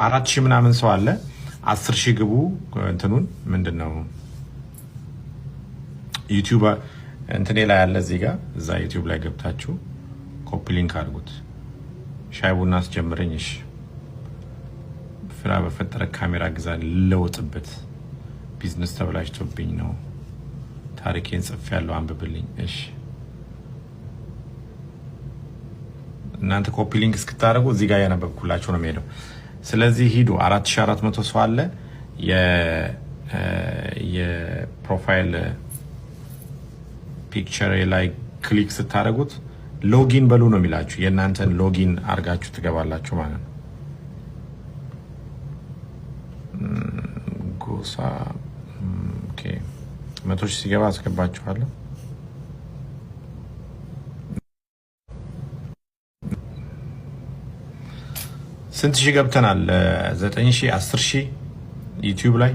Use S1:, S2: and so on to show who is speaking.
S1: 4,000 ምናምን ሰው አለ። 10,000 ግቡ። እንትኑን ምንድን ነው ዩቲዩብ እንትኔ ላይ አለ እዚህ ጋር እዛ ዩቲዩብ ላይ ገብታችሁ copy link አድርጉት። ሻይ ቡና አስጀምረኝ። እሺ ፍራ በፈጠረ ካሜራ ግዛ ልለወጥበት። ቢዝነስ ተበላሽቶብኝ ነው። ታሪኬን ጽፌያለሁ፣ አንብብልኝ። እሺ እናንተ copy link እስክታደርጉ እዚህ ጋር ያነበብኩላችሁ ነው የሚሄደው። ስለዚህ ሂዱ። 4400 ሰው አለ። የ profile picture ላይ click ስታደርጉት login በሉ ነው የሚላችሁ። የእናንተን login አድርጋችሁ ትገባላችሁ ማለት ነው። ጎሳ 100,000 ሲገባ አስገባችኋለሁ። ስንት ሺህ ገብተናል? 9,000 10,000 ዩቲዩብ ላይ